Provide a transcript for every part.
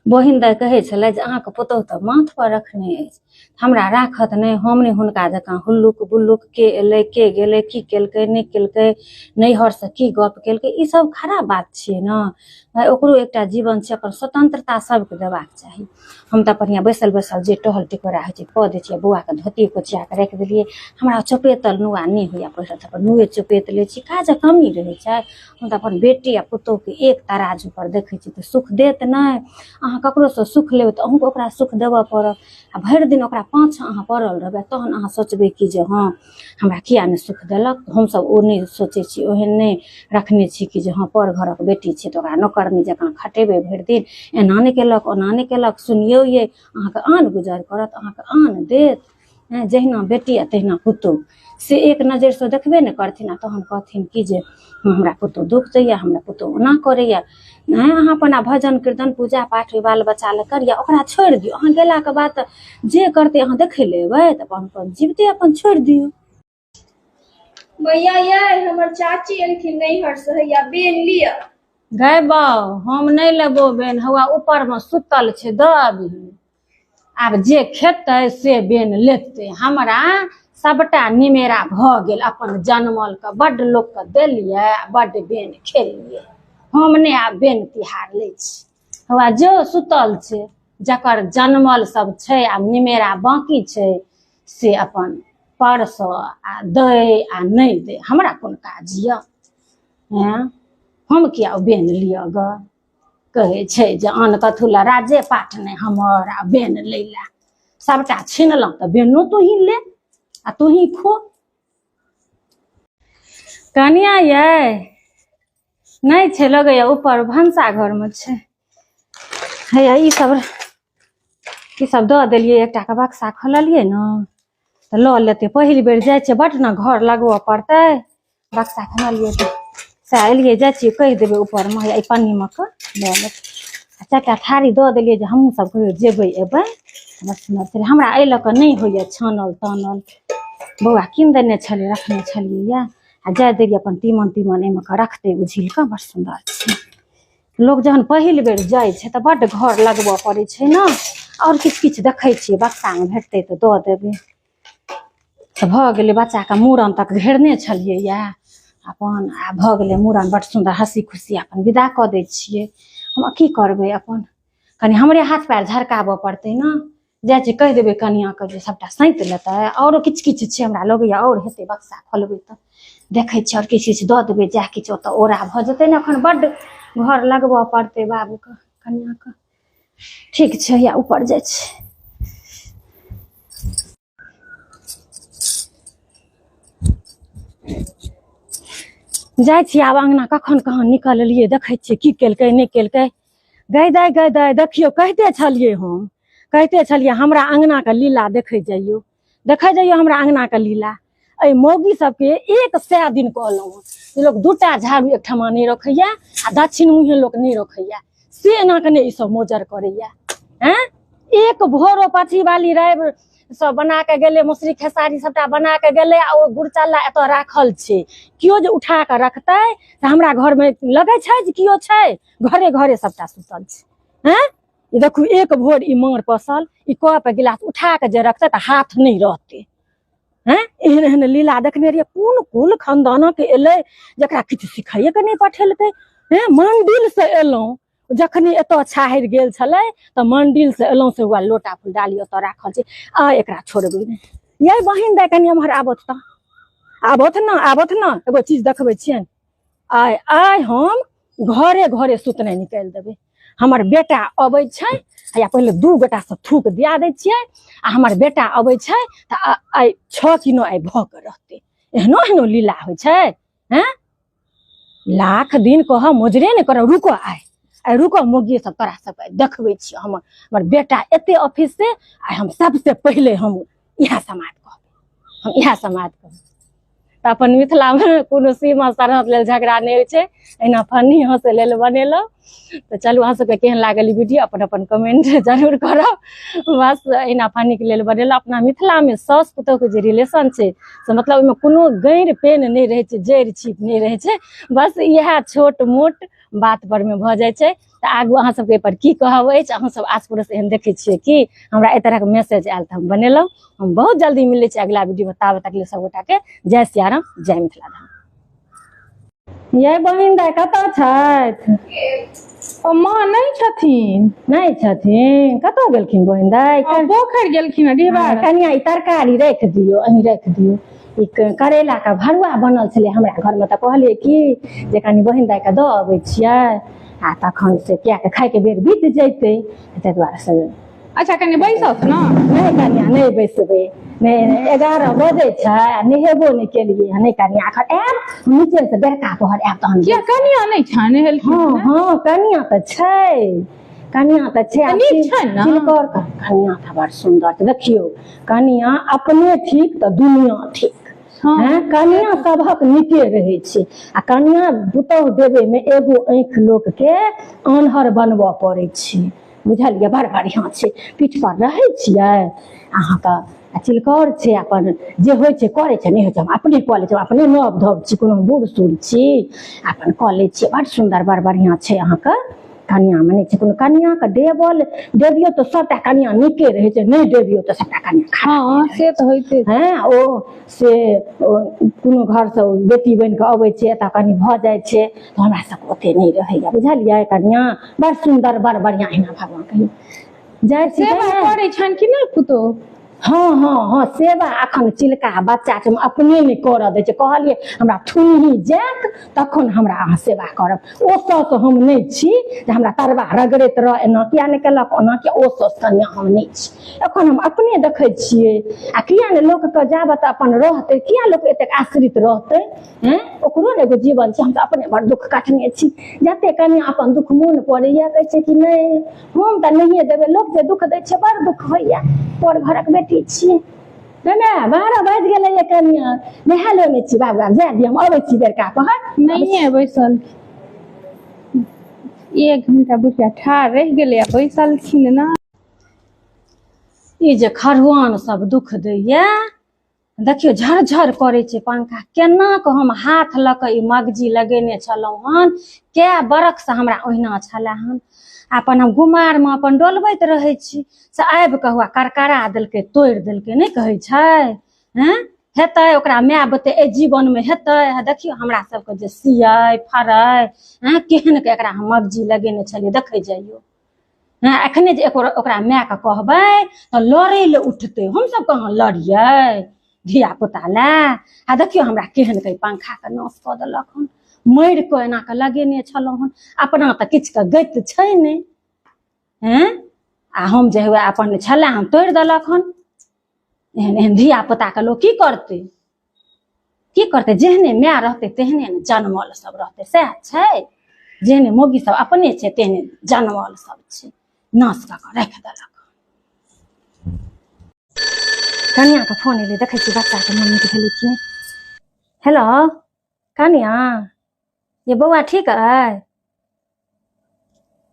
बहिन दाइ कहै छलै जे अहाँके पुतोहु तऽ माथ पर रखने अछि, हमरा राखत नहि, हम नहि हुनका जकाँ हुल्लुक बुल्लुक, के एलै के गेलै, की केलकै नहि केलकै, नैहरसँ की गप केलकै, ई सब खराब बात छियै ने भाय। ओकरो एकटा जीवन छै, अपन स्वतंत्रता सबके देबाक चाही। हम तऽ अपन बैसल बैसल जे टहल टिकोरा होइ छै कऽ दै छियै। बौआके धोती कोचिया कऽ राखि देलियै। हमरा चपेतल नुआ नहि होइए पहिरल, तऽ अपन नुए चपेत लै छी। काजक कमी रहै छै? हम तऽ अपन बेटी आ पुतोहुके एक तराजू पर देखै छी तऽ सुख देत नहि। अहाँ ककरोसँ सुख लेबै तऽ अहूँके ओकरा सुख देबऽ पड़त। आ भरि दिन ओकरा पाछाँ अहाँ पड़ल रहबै, तहन अहाँ सोचबै कि जे हँ हमरा किया नहि सुख देलक। हमसब ओ नहि सोचै छी, ओहन नहि रखने छी कि जे हँ पर घरक बेटी छै तऽ ओकरा नौकरनी जकाँ खटेबै भरि दिन, एना नहि केलक ओना नहि केलक। सुनियौ यै, अहाँके आन गुजर करत, अहाँके आन देत? जहिना बेटी आ तहिना पुतोहु, से एक नजरिसँ देखबे नहि करथिन आ तहन कहथिन कि जे हमरा पुतोहु दुःख दैया, हमरा पुतोहु ओना करैया। नहि, अहाँ अपन आ भजन कीर्तन पूजा पाठ ओहि बाल बच्चा लए करियौ, ओकरा छोड़ि दियौ। अहाँ गेलाके बाद तऽ जे करतै अहाँ देखै लए एबै? तऽ अपन अपन जीविते अपन छोड़ि दियौ। मैया यै, हमर चाची एलखिन नैहर से, हैया बेन लिअ। गै बाउ, हम नहि लेबो बेन, हौआ ऊपरमे सुतल छै, दऽ अबही। आब जे खेतै से बेन लेतै। हमरा सबटा निमेरा भऽ गेल। अपन जनमलके बड्ड लोकके देलियै आ बड्ड बेन खेलियै। हम नहि आब बेन तिहार लै छी। हौआ जो सुतल छै, जकर जनमल सब छै आब निमेरा बाँकी छै, से अपन परसऽ आ दै आ नहि दै, हमरा कोन काज यऽ? हँ, हम किया ओ बेन लिअ गऽ? कहै छै जे आन कथू लए राजे पाट नहि हमर आ बेन लै लए। सबटा छिनलहुँ तऽ बेनो तोही ले आ तोही खो। कनिया यै नहि छै, लगैया ऊपर भनसा घरमे छै। हैया ई सब, ई सब दऽ देलियै। एकटा के बक्सा खोललियै ने तऽ लऽ लेतै। पहिल बेर जाइ छियै, बड ने घर लगबऽ पड़तै। बक्सा खोललियै तऽ सएह एलियै, जाइ छियै कहि देबै ऊपरमे, हैया एहि पन्नीमे कऽ लऽ लेतै। आ चारिटा थारी दऽ देलियै जे हमहूँ सब कहियो जेबै एबै। बड़ सुन्दर छलै। हमरा एहि लऽ कऽ नहि होइए छानल तानल। बौआ कीन देने छलै, रखने छलियै यऽ। आ जाय देलियै, अपन तीमन तीमन एहिमे कऽ रखतै उझिल कऽ। बड़ सुन्दर छै। लोक जहन पहिल बेर जाइ छै तऽ बड्ड घर लगबऽ पड़ै छै ने। आओर किछु किछु देखै छियै, बक्सामे भेटतै तऽ दऽ देबै। तऽ भऽ गेलै, बच्चाके मूड़न तक घेरने छलियै यऽ अपन। आ भऽ गेलै मूड़न बड्ड सुन्दर, हँसी खुशी अपन विदा कऽ दै छियै। हम की करबै? अपन कनि हमरे हाथ पैर झरकाबऽ पड़तै ने। जाइ छियै कहि देबै कनिआँके जे सभटा सैंत लेतै। आओरो किछु किछु छै, हमरा लगैए आओर हेतै। बक्सा खोलबै तऽ देखै छियै, आओर किछु किछु दऽ देबै, जएह किछु ओतऽ ओरा भऽ जेतै ने। एखन बड्ड घर लगबऽ पड़तै बाबूके कनिआँके। ठीक छै, हैया ऊपर जाइ छी। जाइ छी आब अङ्गना। कखन कहाँ निकललियै, देखै छियै की केलकै नहि केलकै। गै दाइ, गै दाइ, देखियौ, कहिते छलियै, हम कहिते छलियै, हमरा अङ्गनाके लीला देखै जइयौ, देखै जइयौ हमरा अङ्गनाके लीला। एहि मौगी सबके 100 दिन कहलहुँ हँ जे लोक दूटा झाड़ू एकठमा नहि रखैया आ दक्षिण मुँहे लोक नहि रखैया, से एना के नहि ई सब मोजर करैया। हैं, एक भोरो पछी वाली रवि सब बना के गेलै, मसुरी खेसारी सबटा बना के गेलै आ ओ गुड़चल्ला एतऽ राखल छै। केओ जे उठा के रखतै तऽ हमरा घरमे लगै छै जे केओ छै? घरे घरे सबटा सुतल छै। हैं, ई देखू, एक भोर ई माँड़ पसल, ई कप गिलास उठा के जे रखतै तऽ हाथ नहि रहतै। हैं, एहन एहन लीला देखने रहियै। कोन कुल खानदानक एलै जकरा किछु सिखाइए के नहि पठेलकै? हैं, मंडिल से एलहुँ, जखनी एतऽ छाहरि गेल छलै तऽ मंडिल से एलहुँ से वएह लोटा फुलडाली ओतऽ राखल छै। आ एकरा छोड़बै नहि। यै बहिन दाइ, कनि एम्हर आबथु तऽ, आबथु ने, आबथु ने, एगो चीज देखबै छियनि। आइ आइ हम घरे घरे सुतनाइ निकालि देबै। हमर बेटा अबै छै, या पहिले दू गोटासँ थूक दिया दै छियै आ हमर बेटा अबै छै तऽ आइ 6 किलो आइ भऽ कऽ रहतै। एहनो एहनो लीला होइ छै? हैं, लाख दिन कह मोजरे नहि करब। रुको, आइ आइ रुको, मोगिए सब, तोरा सबके देखबै छियै। हमर हमर बेटा एते ऑफिस से, आइ हम सबसे पहिले हम इएह समाद कहबै, हम इएह समाद कहबै। तऽ अपन मिथिलामे कोनो सीमा सरहद लेल झगड़ा नहि होइ छै, एहिना फनी हँसै लेल बनेलहुँ। तऽ चलू, अहाँ सबके केहन लागल ई वीडियो, अपन अपन कमेंट जरूर करब। बस एहिना फनीके लेल बनेलहुँ। अपना मिथिलामे साउस पुतोहुके जे रिलेशन छै से मतलब ओहिमे कोनो गैर पेन नहि रहै छै, जड़ि छीप नहि रहै छै। बस इएह छोट मोट बात परमे भऽ जाइ छै। तऽ आगू अहाँ सबके एहिपर की कहब अछि? अहाँ सब आस पड़ोस एहन देखै छियै कि? हमरा एहि तरहक मैसेज आयल तऽ हम बनेलहुँ। हम बहुत जल्दी मिलै छी अगिला वीडियो, ताबे तक लेल सबगोटाके जय सियाराम, जय मिथिला धाम। ये बहिन दाइ कतऽ छथि? ओ माँ नहि छथिन। नहि छथिन? कतऽ गेलखिन बहिन दाइ? पोखरि गेलखिन हँ, डिहबार। कनिया, ई तरकारी राखि दियौ, अहीं राखि दियौ। ई करैला के भरुआ बनल छलै हमरा घरमे, तऽ कहलियै कि जे कनि बहिन दाइके दऽ अबै छियै, आ तखन से किएक खायके बेर बीत जैतै, ताहि दुआरे से। अच्छा, कनि बैसत ने। नहि कनिया, नहि बैसबै, नहि। 11 बजै छै आ नहेबो नहि केलियै हँ। नहि कनिया, एखन आयब, नीचे से बेरका पहर आयब तहन। किया, कनिया नहि छनि नहेलखिन? हँ हँ, कनिया तऽ छै, कनिया तऽ छै। तऽ नीक छनि ने? तिलकोर कनिया तऽ बड़ सुन्दर छै। देखियौ, कनिया अपने ठीक तऽ दुनिया ठीक। हँ, कनिया सबहक नीके रहै छै, आ कनिया पुतहु देबे मे एगो आँखि लोक के आन्हर बनबऽ पड़ै छै, बुझलियै? बड़ बढ़िआँ छै, पीठ पर रहै छियै अहाँके। आ चिलकौर छै, अपन जे होइ छै करै छै, नहि होइ छै हम अपने कऽ लै छी। अपने नव धव छी, कोनो बूढ़ सूढ़ छी, अपन कऽ लै छियै। बड़ सुन्दर, बड़ बढ़िआँ छै अहाँके। कनियाँमे नहि छै कोनो, कनियाँके देबल देबियौ तऽ सभटा कनियाँ नीके रहै छै, नहि देबियौ तऽ सभटा कनियाँ खराब। हँ, से तऽ होइते छै। हँ, ओ से ओ कोनो घरसँ बेटी बनि कऽ अबै छै, एतऽ कनि भऽ जाइ छै, तऽ हमरा सबके ओते नहि रहैया, बुझलियै? कनियाँ बड़ सुन्दर, बड़ बढ़िआँ, एहिना भगवान कहियौ जाइ छी। सेवा करै छनि कि नहि पुतोहु? हँ हँ हँ, सेवा अखन चिलका बच्चा छै, हम अपने नहि करऽ दै छै। कहलियै हमरा थुनही जायत तखन हमरा अहाँ सेवा करब। ओ सस हम नहि छी जे हमरा तरबा रगड़ैत रह, एना किया नहि केलक, ओना किया। ओ सस कनिया हम नहि छी, एखन हम अपने देखै छियै। आ किया ने लोकके जाबत अपन रहतै, किया लोक एतेक आश्रित रहतै? हैं, ओकरो ने एगो जीवन छै। हम तऽ अपने बड़ दुःख काटने छी। जते कनिया अपन दुःख मोन पड़ैया, कहै छै कि नहि, हम तऽ नहिए देबै। लोक जे दुःख दै छै, बड़ दुःख होइया। पर घरक बेटी छी ने। 12 बाजि गेलै ये कनिया, नहा लेने छी बाबू, आब जाय दिअ, हम अबै छी बेरका पहर। नहिए बैसल, एक घंटा बुढ़िया ठाढ़ रहि गेलै आ बैसलखिन ना। ई जे खरुआन सब दुख दैया, देखियौ झरझर करै छै पंखा। केना कऽ हम हाथ लऽ कऽ ई मगजी लगेने छलहुँ हन, कए बरखसँ हमरा ओहिना छलए हन। अपन हम गुमारमे अपन डोलबैत रहै छी, से आबि कऽ हुआ करकरा देलकै, तोड़ि देलकै। नहि कहै छै? हँ, हेतै ओकरा माय बते एहि जीवनमे हेतै? देखियौ हमरा सबके जे सियै फड़ै, हँ, केहन के एकरा हम मगजी लगेने छलियै, देखै जइयौ। हँ, एखने जे ओकरा मायके कहबै तऽ लड़ै लए उठतै। हमसब कहाँ लड़ियै धिया पुता लए? आ देखियौ हमरा केहन के पंखाके नाश कऽ देलक हन। मरि कऽ एना कऽ लगेने छलहुँ हन, अपना तऽ किछुके गति छै नहि। हँ, आ हम जे हुए अपन छलए, हम तोड़ि देलक हन। एहन एहन धिया पुताके लोक की करतै, की करतै? जेहने माय रहतै तेहने ने जनमल सब रहतै, सएह छै। जेहने मौगी सब अपने छै तेहने जनमल सब छै। नाश कऽ कऽ राखि देलक। कनियाके फोन एलै, देखै छी बच्चाके मोन नीक भेलै कि नहि। हेलो कनिया, ये बौआ ठीक अइ?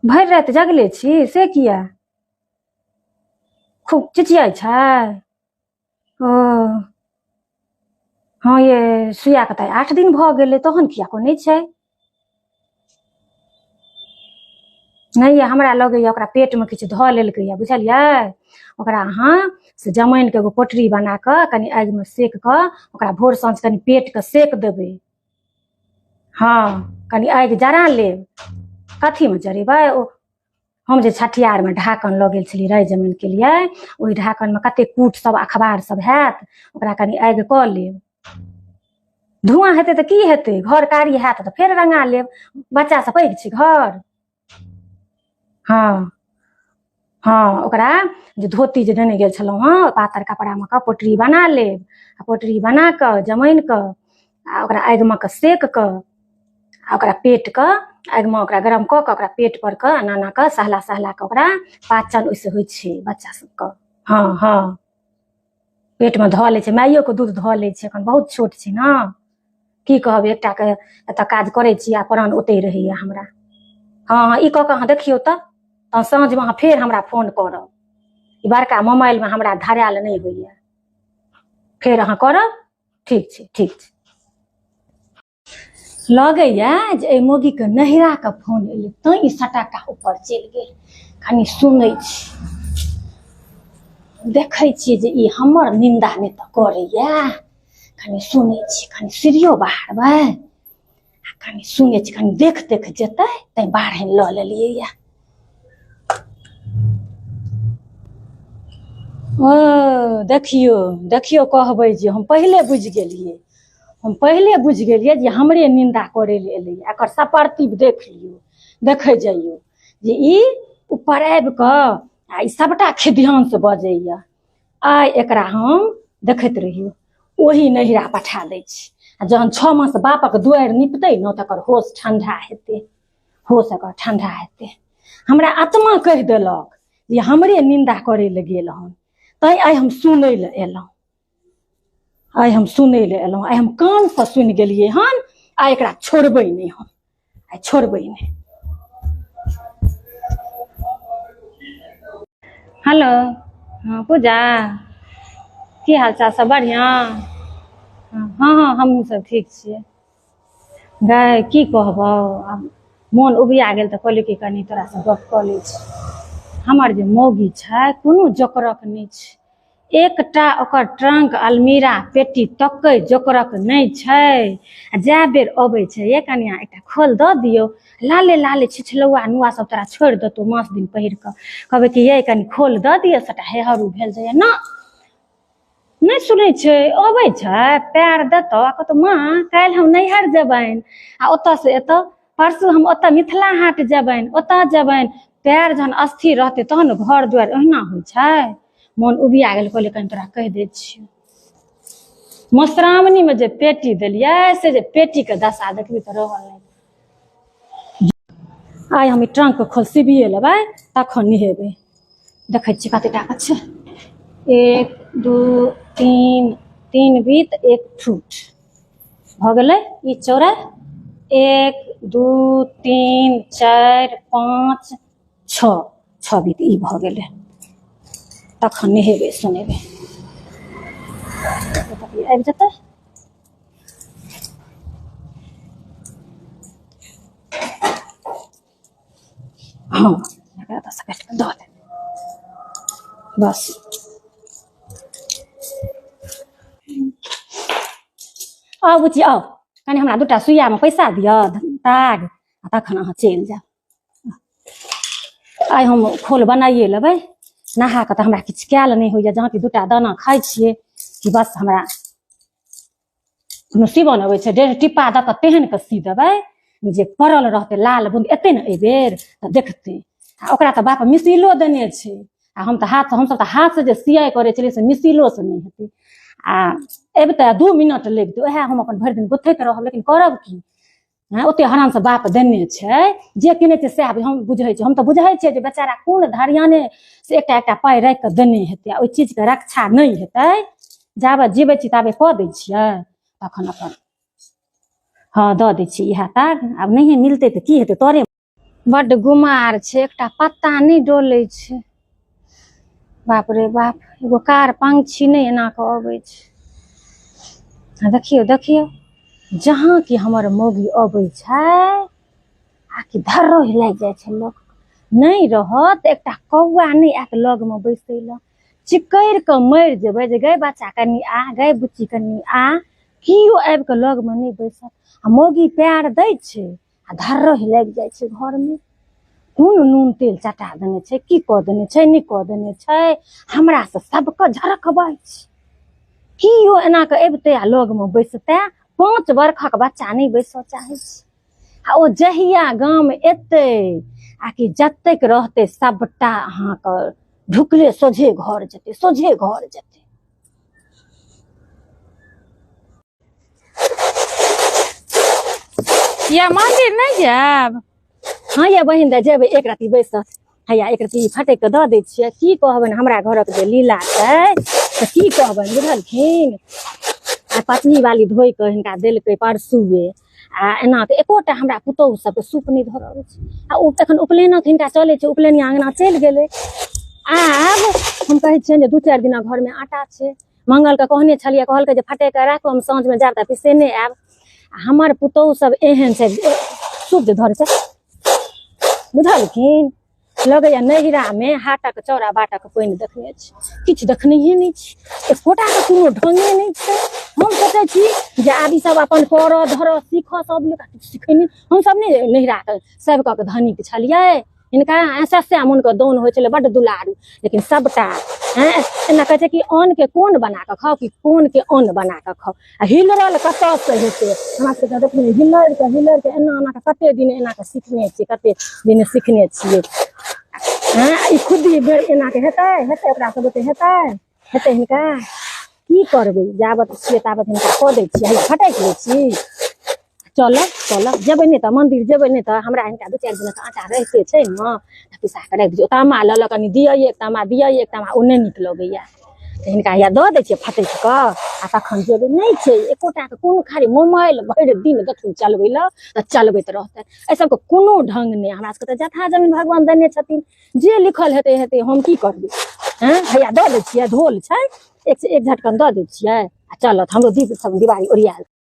भरि राति जगले छी से किया? खूब चिचियाइ छै? ओ हँ ये, सुइयाके तऽ 8 दिन भऽ गेलै, तहन किया को नहि छै? नहि ये, हमरा लगैए ओकरा पेटमे किछु धऽ लेलकैए, बुझलियै? ओकरा अहाँ से जमाइनके एगो पोटरी बना कऽ कनि आगिमे सेक कऽ ओकरा भोर साँझ कनि पेटके सेक देबै। हँ, कनि आगि जरा लेब। कथीमे जरेबै? ओ हम जे छठियारमे ढाकन लऽ गेल छलियै राइ जमाइनके लिए, ओहि ढाकनमे कते कूट सब अखबार सब हैत, ओकरा कनि आगि कऽ लेब। धुआँ हेतै तऽ की हेतै? घर कारी हैत तऽ फेर रंगा लेब। बच्चा सब पैघ छै घर। हँ हँ, ओकरा जे धोती जे देने गेल छलहुँ हँ, पातर कपड़ामे कऽ पोटरी बना लेब, आ पोटरी बना कऽ जमाइन कऽ आ ओकरा आगिमे कऽ सेक कऽ आ ओकरा पेटके आगिमे ओकरा गरम कऽ कऽ ओकरा पेट पर कऽ एना एना कऽ सहला सहला कऽ ओकरा पाचन ओहिसँ होइ छै बच्चा सबके। हँ हँ, पेटमे धऽ लै छै, माइयोके दूध धऽ लै छै। एखन बहुत छोट छै ने। की कहब, एकटाके एतऽ काज करै छी आ प्राण ओतहि रहैया हमरा। हँ हँ, ई कऽ कऽ अहाँ देखियौ तऽ तहन साँझमे अहाँ फेर हमरा फोन करब। ई बड़का मोबाइलमे हमरा धरायल नहि होइया। फेर अहाँ करब। ठीक छै, ठीक छै। लगैया जे एहि मौगीके नैहराके फोन एलै तैं ई सटाका ऊपर चलि गेल। कनि सुनै छी, देखै छियै जे ई हमर निन्दा नहि तऽ करैया। कनि सुनै छी, कनि सीढ़ियो बहारबै आ कनि सुनै छी, कनि देख देख जेतै तैं बाढ़नि लऽ लेलियै या। ओ देखियौ देखियौ, कहबै जे हम पहिले बुझि गेलियै, हम पहिले बुझि गेलियै जे हमरे निन्दा करै लए एलैया। एकर सपरतीब देख लियौ, देखै जइयौ जे ई ऊपर आबि कऽ आ ई सबटा खिद्यांश बजैया। आइ एकरा हम देखैत रहियौ, ओही नैहरा पठा दै छी। आ जहन 6 मास बापक दुआरि निपतै ने तकर होश ठंडा हेतै, होश एकर ठंडा हेतै। हमरा आत्मा कहि देलक जे हमरे निन्दा करै लए गेल हन, तैं आइ हम सुनै लए एलहुँ, आइ हम सुनै लए एलहुँ, आइ हम कानसँ सुनि गेलियै हन। आइ एकरा छोड़बै नहि हम, आइ छोड़बै नहि। हेलो, हँ पूजा, की हाल चाल? सब बढ़िआँ? हँ हँ, हमहूँ सब ठीक छियै। गै की कहबौ, आब मोन उबिया गेल तऽ कहलियै कि कनि तोरासँ गप कऽ लै छी। हमर जे मौगी छै कोनो जोकरक नहि छै, एकटा ओकर ट्रंक अलमीरा पेटी तकै जोकरक नहि छै। आ जए बेर अबै छै, ये कनिया एकटा खोल दऽ दियौ, लाले लाले छिछलौआ नुआ सब तोरा छोड़ि देतौ मास दिन पहिर कऽ। कहबै कि ये कनि खोल दऽ दियौ, सबटा हेहरू भेल जाइए ना, नहि सुनै छै। अबै छै पैर देतौ आ कहतौ माँ काल्हि हम नैहर जेबनि, आ ओतऽसँ एतौ परसू हम ओतऽ मिथिला हाट जेबनि, ओतऽ जेबनि। पैर जहन अस्थिर रहतै तहन ने घर दुआरि ओहिना होइ छै। मोन उबिया गेल, कहलियै कनि तोरा कहि दै छियौ। मधुश्रावणीमे जे पेटी देलियै से जे पेटीके दशा देखबी तऽ रहल नहि। आइ हम ई ट्रंक खोल सिबिए लेबै तखन नहेबै। देखै छियै कते टाका छै, 1 2 3, 3 बीत 1 ठूठ भऽ गेलै। ई चौड़ा 1 2 3 4 5 6, 6 बीत ई भऽ गेलै। तखन नहेबै सुनेबै, आबि जेतै। हँ, एकरा तऽ काटि कऽ दऽ देबै बस। आउ बुच्ची आउ, कनि हमरा दूटा सुइयामे पैसा दिअ ताग, आ तखन अहाँ चलि जाउ। आइ हम खोल बनाइए लेबै। नहा कऽ तऽ हमरा किछु कयल नहि होइए, जहाँ कि दूटा दाना खाइ छियै कि बस हमरा कोनो सीवन अबै छै। 1.5 टिप्पा दऽ कऽ तेहन कऽ सी देबै जे पड़ल रहतै लाल बूंद। एतै ने एहिबेर तऽ देखतै। आ ओकरा तऽ बाप मिसिलो देने छै, आ हम तऽ हाथ, हमसब तऽ हाथसँ जे सियाइ करै छलियै से मिसिलोसँ नहि हेतै। आ अबितै 2 मिनट लगितै, उएह हम अपन भरि दिन गुथैत रहब। लेकिन करब की? हँ, ओते हरानसँ बाप देने छै, जे किनै छै सएह हम बुझै छियै। हम तऽ बुझै छियै जे बेचारा कोन धरियाने से एकटा एकटा पाइ राखि कऽ देने हेतै, आ ओहि चीजके रक्षा नहि हेतै। जाबे जीबै छी ताबे कऽ दै छियै, तखन अपन हँ दऽ दै छियै इएह ताग। आब नहिए मिलतै तऽ की हेतै? तोरे बड्ड गुमार छै, एकटा पत्ता नहि डोलै छै। बाप रे बाप, एगो कार पंक्षी नहि एना कऽ अबै छै। आ देखियौ देखियौ, जहाँ कि हमर मौगी अबै छै आ कि धर्रोहि लागि जाइ छै लोक। नहि रहत एकटा कौआ नहि आयत लगमे बैसै लए, चिकरि कऽ मरि जेबै जे गै बच्चा कनि आ, गै बुच्ची कनि आ, केओ आबि कऽ लगमे नहि बैसत। आ मौगी पएर दै छै आ धर्रोहि लागि जाइ छै घरमे। कोन नून तेल चटा देने छै, की कऽ देने छै, नहि कऽ देने छै, हमरा से सबके झरकबै छै। केओ एना कऽ अबितै आ लगमे बैसतै, 5 बरखक बच्चा नहि बैसऽ चाहै छै। आ ओ जहिया गाम एतै आ कि जतेक रहतै सबटा अहाँके ढुकले सोझे घर जेतै, सोझे घर जेतै। या मंदिर नहि जायब? हँ ये बहिन दे जेबै, एक रत्ती बैसत। हैया एक रत्ती फटकि कऽ दऽ दै छियै। की कहबनि, हमरा घरक जे लीला छै तऽ की कहबनि, बुझलखिन? आ पत्नी वाली धोइ कऽ हिनका देलकै परसुए, आ एना तऽ एकोटा हमरा पुतोहु सबके सूप नहि धरल छै। आ ओ एखन उपनयनक हिनका चलै छै, उपनयनिया अङ्गना चलि गेलै। आब हम कहै छियनि जे 2-4 दिना घरमे आटा छै। मंगलके कहने छलियै, कहलकै जे फटकि कऽ राखू, हम साँझमे जायब तऽ पिसेने आयब। आ हमर पुतोहु सब एहन छै, सूप जे धरै छै, बुझलखिन? लगैया नैहरामे हाटक चौरा बाटक पानि देखने छी, किछु देखनहिए नहि छी, एकोटाके कोनो ढङ्गे नहि छै। हम सोचै छी जे आब ई सब अपन करऽ धरऽ सीखऽ, सब लोक किछु सिखै नहि। हमसब नहि नैहराके सब कऽ के धनिक छलियै। हिनका सस्या मोनके दौन होइ छलै, बड्ड दुलारू, लेकिन सबटा एना कहै छै कि अन्नके कोन बना कऽ खाउ कि कोनके अन्न बना कऽ खाउ। आ हिलरल कतऽसँ हेतै? हमरा सबके देखियौ, हिलरि कऽ हिलरि कऽ एना एना कऽ कते दिन एना कऽ सिखने छियै, कते दिन सिखने छियै। ई खुद्दी बेर एना कऽ हेतै? हेतै ओकरा सब बुते? हेतै? हेतै हिनका? की करबै, जाबत छियै ताबत हिनका कऽ दै छियै। हैया फटकि लै छी। चलब चलब, जेबै नहि तऽ मन्दिर जेबै, नहि तऽ हमरा हिनका 2-4 दिनक आटा रहिते छै ने, तऽ पिसा कऽ राखि दियौ। तामा लऽ लऽ कनि दिअ, एक तामा दिअ, एक तामा, ओ नहि नीक लगैया, तऽ हिनका हैया दऽ दै छियै फटकि कऽ आ तखन जेबै। नहि छै एकोटाके कोनो, खाली मोबाइल भरि दिन देथुन चलबै लए तऽ चलबैत रहतै। एहि सबके कोनो ढङ्ग नहि। हमरा सबके तऽ जथा जमीन भगवान देने छथिन, जे लिखल हेतै हेतै, हम की करबै? हँ, हैया दऽ दै छियै, धोल छै, एक एक झटकन दऽ दै छियै आ चलत। हमरो दीप सब दिवाली ओरियायल।